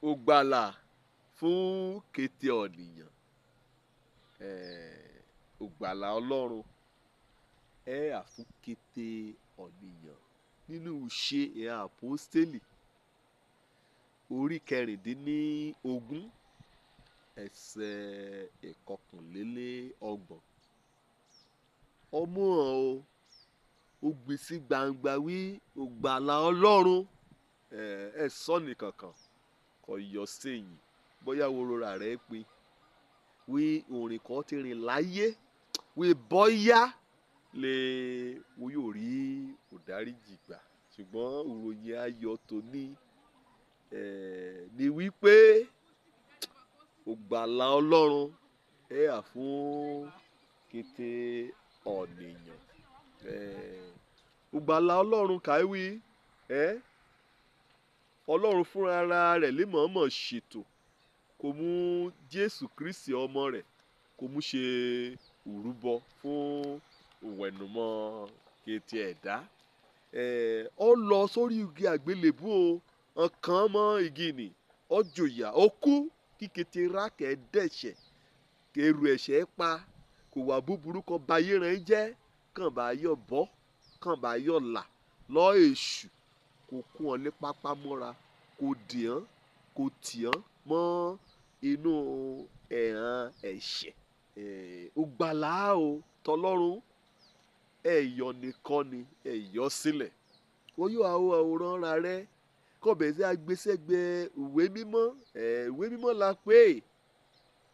Ògbàlà fún kété ọ̀nìyàn. Ògbàlà Ọlọ́run ẹ à fún kété ọ̀nìyàn. Nínú ìṣe ìhàn àpọ́stélì orí 16 ẹsẹ̀ 31. Ọmú hàn o, ó gbé sí gbangba wí ògbàlà Ọlọ́run ẹ sọ nìkankan kò yọ sẹ́yìn bóyá wo rora rẹ pé wí òrìn kan ti rìn láyé wí bóyá lè wo yóò rí òdáríjì gbà. Ṣùgbọ́n ìròyìn ayọ̀ tòní ni wípé ògbàlà Ọlọ́run ẹ à fún kété ọ̀nìyàn. Ògbàlà Ọlọ́run kàwé Ọlọ́run fúnra rẹ̀ lè mọ̀ọ́mọ̀ ṣètò kó mú Jésù Kristi ọmọ rẹ̀ kó mú ṣe ìrúbọ fún ìwẹ̀nùmọ́ kété ẹ̀dá. Ó lọ sórí igi àgbélébú o, ọ̀kan mọ́ igi nì, ó jòyà, ó kú kí kété rákẹ́ dẹ̀ṣẹ̀, kérù ẹ̀ṣẹ̀ pa, kò wà búburú kan bayé rẹ̀ jẹ́, kàn bá yọ̀ bọ́, kàn bá yọ̀ là lọ́ èṣù kò kún ọ ní pápá mọ́ra, kò dì ọ́n, kò tì ọ́n mọ́ inú ẹ̀hàn ẹ̀ṣẹ̀. Ògbàlà o tọlọ́run ẹ̀yọ̀ nìkan ni ẹ̀yọ̀ sílẹ̀. Wọ́n yóò àwòrán ra rẹ kọ́ bẹ̀rẹ̀ sí agbésẹ́gbẹ́ ìwé mímọ́. Ìwé mímọ́ la pè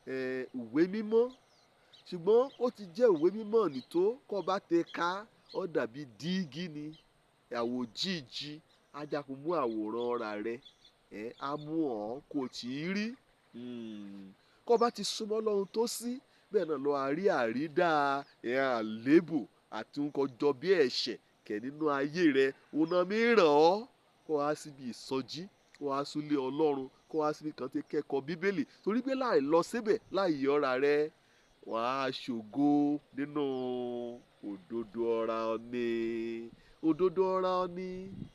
é, ìwé mímọ́. Ṣùgbọ́n ó ti jẹ́ ìwé mímọ́ nìtó kọ́ bá tẹ ká ó dàbí dígí ni àwòjíji. Á já kó mú àwòrán ra rẹ, á mú ọ́ kò tí ì rí. Kọ́ bá ti súnmọ́ Ọlọ́run tó sí, bẹ́ẹ̀ náà lọ àrí àrídá ìhàn àlébù àti nǹkan jọ bí ẹ̀ṣẹ̀ kẹ̀ nínú ayé rẹ. Òun náà mi ràn ọ́ kó wá síbi ìsọjí, kó wá súlé Ọlọ́run, kó wá síbi kan tí kẹ́kọ̀ọ́ Bíbélì. Torí pé láì lọ síbẹ̀, láì yọra rẹ, wà á ṣògo nínú òdodo ọ̀ra ọ̀nì. Òdodo ọ̀ra ọ̀nì,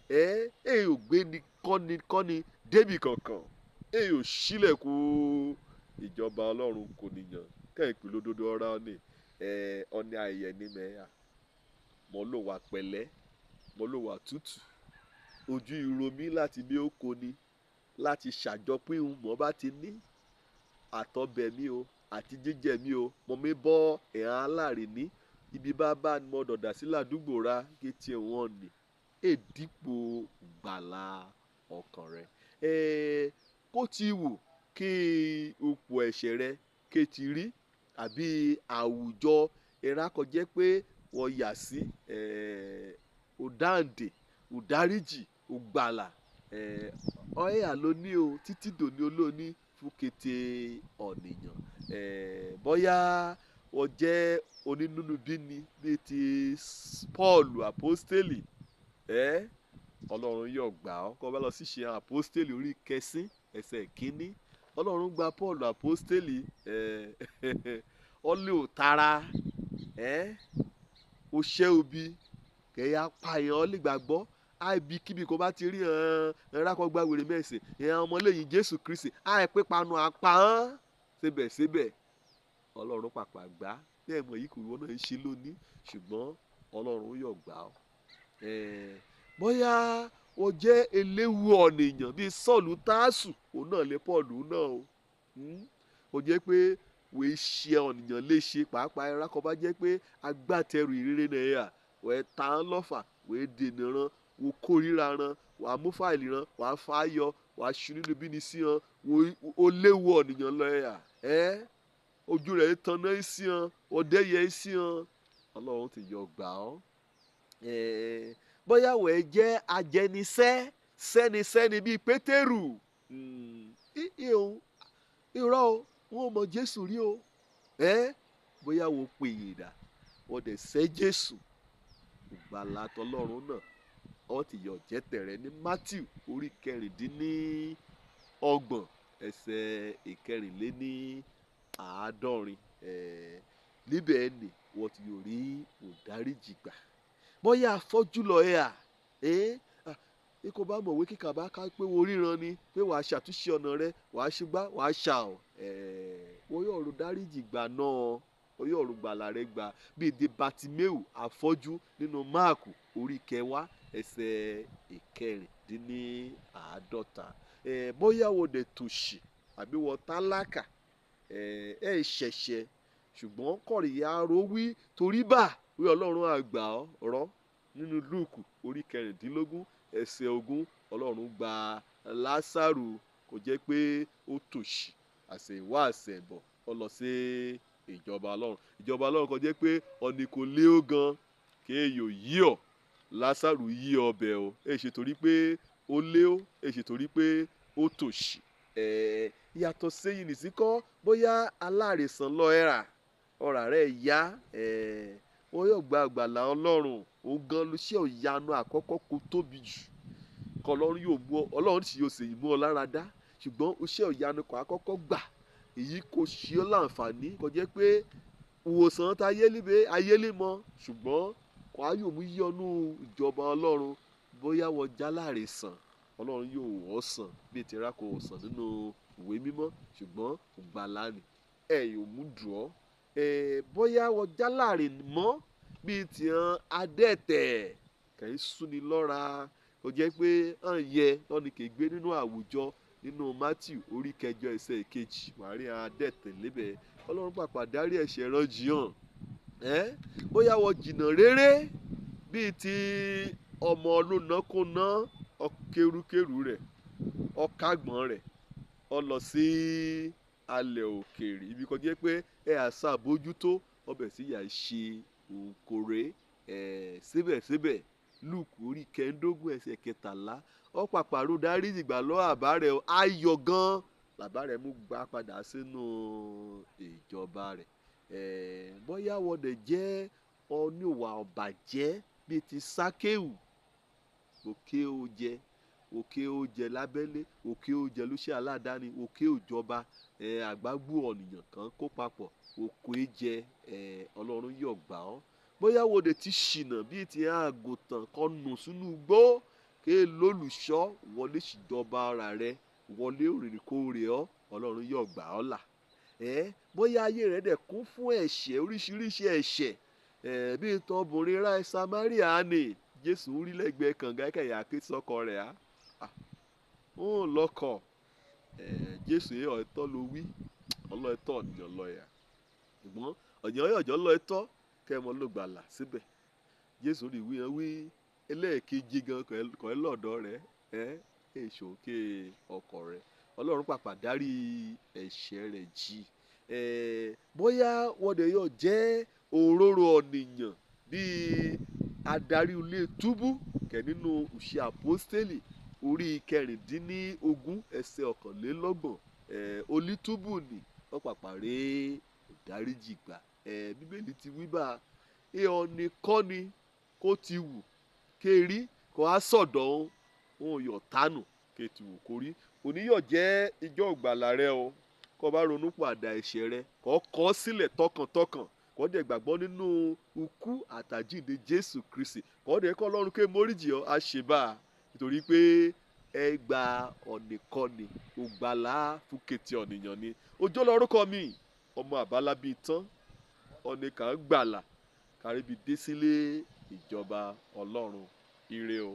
ẹ ò gbé ni kọ́ni kọ́ni débì kankan. Ẹ ò ṣílẹ̀kùn ìjọba Ọlọ́run kò níyàn. Kẹ́ ẹ pè lódodo ọ̀ra ọ̀nì, ọ̀nì ayẹyẹ ní mẹ́yà. Mọ́ ló wà pẹ̀lẹ́, mọ́ ló wà tútù. Ojú ìromí láti bí ó kó ni, láti ṣàjọpín ohun mọ́ bá ti ní. Àtọ̀bẹ̀ mi o, àti jíjẹ mi o, mo mi bọ́ ìhàn alárinní. Ibi bá bá ni mo dọ̀dà sí ládùúgbò ra kí tí wọ́n ní. Èdìpọ̀ gbàlà ọkàn rẹ. Kó ti wù kí ipò ẹ̀ṣẹ̀ rẹ ké ti rí àbí àwùjọ ìrákọjẹ́ pé wọ́n yà sí, òdáǹdè, òdáríjì, ògbàlà. Ọ̀yà ló ní o títí dòní olóní fún kété ọ̀nìyàn. Bóyá o jẹ́ onínúnibíni bíi ti Paulu Àpọ́stélì, Ọlọ́run yóò gbà ọ́. Kọ́ bá lọ sí ìṣe Àpọ́stélì orí 9 ẹsẹ̀ 1. Ọlọ́run gba Paulu Àpọ́stélì, ó lé òtara, ó ṣẹ́ obi, kẹ̀yà pa èèyàn ó lè gbàgbọ́. Àìbí kíbi kó bá ti rí ẹn rákọ̀gbá wèrè mẹ́sìn, ìyẹn ọmọlẹ́yìn Jésù Kristi, àìpé panu apá hàn síbẹ̀síbẹ̀. Ọlọ́run pàpà gbà. Bẹ́ẹ̀ mọ̀ yìí kò wọ́n náà ń ṣe lónìí, ṣùgbọ́n Ọlọ́run yóò gbà ọ́. Bóyá o jẹ́ eléwu ọ̀nìyàn bíi Sọ́ọ̀lù Tásù, òun náà lè Pọ́ọ̀lù náà o. Ó jẹ́ pé wèé ṣe ọ̀nìyàn léṣe, pàápàá ẹranko bá jẹ́ pé agbátẹrù ìrere náà yà, wèé ta án lọ́fà, wèé dènà rán, wò kórìíra rán, wàá mú fáìlì rán, wàá fà á yọ, wàá ṣu nínú bíni sí hàn, wò ó léwu ọ̀nìyàn lọ yà. Ojú rẹ̀ tanná sí hàn, ọ̀dẹ́yẹ sí hàn. Ọlọ́run ti yọ gbà ọ́. Bóyá wẹ̀ jẹ́ ajẹnisẹ́, sẹ́nisẹ́ni bíi Pétérù. Irọ́ o, wọn ò mọ Jésù rí o. Bóyá wo pè é dà, wọ́n dẹ̀ sẹ́ Jésù. Ìgbàlà tọlọ́run náà, ó ti yọ jẹ́ tẹ̀rẹ̀ ní Matthew orí 26 ẹsẹ̀ 74. Níbẹ̀ ni wọ́n ti yóò rí òdáríjì gbà. Bóyá afọ́jú lọ ẹ à, Kó bá mọ̀wé kíkà bá ká pé wo ríran ni pé wàá ṣàtúnṣe ọ̀nà rẹ, wàá ṣùgbá wàá ṣà ọ́. Wọ́n yóò ro dáríjì gbà náà, wọ́n yóò ro gbàlà rẹ gbà bíi de Bátíméù afọ́jú nínú Máàkù orí kẹwàá ẹsẹ̀ 46. Bóyá wo dẹ̀ tòṣì àbí wọ́n tálákà, ẹ ṣẹ̀ṣẹ̀ ṣùgbọ́n kọ̀ríyá ro wí torí bá wí Ọlọ́run àgbà ọ́ rọ́ nínú Lúùkù orí 16 ẹsẹ̀ 20. Ọlọ́run gba Lásárù kò jẹ́ pé ó tòṣì àṣẹ̀wá àṣẹ̀bọ̀ ó lọ sí ìjọba Ọlọ́run. Ìjọba Ọlọ́run kò jẹ́ pé ọ̀nì kò lé ó gan kéèyàn yí ọ̀. Lásárù yí ọbẹ̀ o, ẹ ṣe torí pé ó lé ó, ẹ ṣe torí pé ó tòṣì. Yàtọ̀ sẹ́yìn nìsíkọ́ bóyá aláàrẹ̀sán lọ ẹ̀ rà ọ̀rà rẹ̀ yá, wọ́n yóò gba àgbàlá Ọlọ́run. Òun gan ló ṣe ìyanu àkọ́kọ́ kó tóbi jù kọ́ Ọlọ́run yóò mú ọ, Ọlọ́run sì yóò ṣèyí mú ọ lára dá. Ṣùgbọ́n iṣẹ́ ìyanu kan àkọ́kọ́ gbà èyí kò ṣe ọ́ láǹfààní, kò jẹ́ pé ìwòsàn ta ayélébé ayélémọ, ṣùgbọ́n kò á yóò mú yíyọnu ìjọba Ọlọ́run. Bóyá wọ́n jáláre sàn, Ọlọ́run yóò wọ́ sàn bí tìrá kò sàn nínú ìwé mímọ́, ṣùgbọ́n ìgbàlà ni ẹ yóò mú dùn ọ́. Bóyá wọ́n jáláre mọ́ bíi tihan adẹ́tẹ̀ kì í súni lọ́ra, kò jẹ́ pé hàn yẹ lọ́ni kì í gbé nínú àwùjọ nínú Mátíù orí 8 ẹsẹ̀ 2 wàá rí adẹ́tẹ̀ lébẹ̀. Ọlọ́run pàpà dárí ẹ̀ṣẹ̀ rán jìhàn. Bóyá wọ́n jìnnà réré bíi ti ọmọ olónàkúnná ọkẹrùkẹrù rẹ̀ ọ̀kàgbọ̀n rẹ̀ ó lọ sí alẹ̀ òkèèrè ibi kan jẹ́ pé ẹ àṣà bójútó ọbẹ̀ sí yà ṣe òǹkórè. Síbẹ̀síbẹ̀ Lúùkù orí 15 ẹsẹ̀ 13 ọ̀pàpà ro dárí ìgbà lọ́ àbá rẹ̀ ayọ̀ gan làbá rẹ̀ mú gbà padà sínú ìjọba rẹ̀. Bóyá wọ́n dẹ̀ jẹ́ oníwà ọ̀bàjẹ́ bíi ti Sákéù, òkè ó jẹ, òkè ó jẹ lábẹ́lé, òkè ó jẹ lóṣẹ́ aládàáni, òkè òjọba, àgbágbó ọ̀nìyàn kan kó papọ̀, òkè jẹ, Ọlọ́run yóò gbà ọ́. Bóyá wọ́n dẹ̀ ti ṣìnà bíi ti àgùntàn kan nù sínú igbó, ké lólùṣọ́ wọlé ṣìjọba ara rẹ, wọlé òrìrìkóre ọ́, Ọlọ́run yóò gbà ọ́ là. Bóyá ayé rẹ dẹ̀ kún fún ẹ̀ṣẹ̀, oríṣiríṣi ẹ̀ṣẹ̀, bíi tọbìnrin ará Samaria ni Jésù ń rí lẹ́gbẹ̀ẹ́ kànga kẹ̀yà ké sọ́kọ rẹ̀ á. Ó ń lọ́kọ̀. Jésù yẹ ọ̀tọ̀ ló wí, ọlọ́ẹ̀tọ̀ ọ̀nìyàn lọ yà. Ṣùgbọ́n ọ̀nìyàn yọ̀jọ́ lọ ẹ̀tọ́ kẹ́ mọ́ ló gbàlà síbẹ̀. Jésù rí wí hàn wí ẹlẹ́ẹ̀kejì gan kọ́ ẹ lọ́dọ̀ rẹ̀, èso ké ọkọ rẹ̀. Ọlọ́run pàpà dárí ẹ̀ṣẹ̀ rẹ̀ jì. Bóyá wọ́n dẹ̀ yóò jẹ́ òróró ọ̀nìyàn bíi adarí ilé túbú kẹ̀ nínú ìṣe àpọ́stélì orí 16 ẹsẹ̀ 31. Olítúbù ni wọ́n pàpà ré ìdáríjì gbà. Bíbélì ti wí bá ọ̀nì kọ́ni kó ti wù kéèrí kó á sọ̀dọ̀ òun yọ̀ tánù ké ti wù kó rí. Òní yóò jẹ́ ijọ́ ìgbàlà rẹ o. Kó bá ronú pàdà ẹ̀ṣẹ̀ rẹ, kó kọ̀ ọ́ sílẹ̀ tọkàntọkàn, kó dẹ̀ gbàgbọ́ nínú ikú àtàjíǹde Jésù Kristi, kó dẹ̀ kọ́ Ọlọ́run ké móríjì ọ́, á ṣe bá a. Nítorí pé ẹ gba ọ̀nìkọ́ni ògbàlà fúkẹ́tì ọ̀nìyàn ni. Òjó lorúkọ mi, ọmọ àbálábí tán, ọ̀nìkà ń gbàlà, káríbi dé sílé ìjọba Ọlọ́run. Ire o.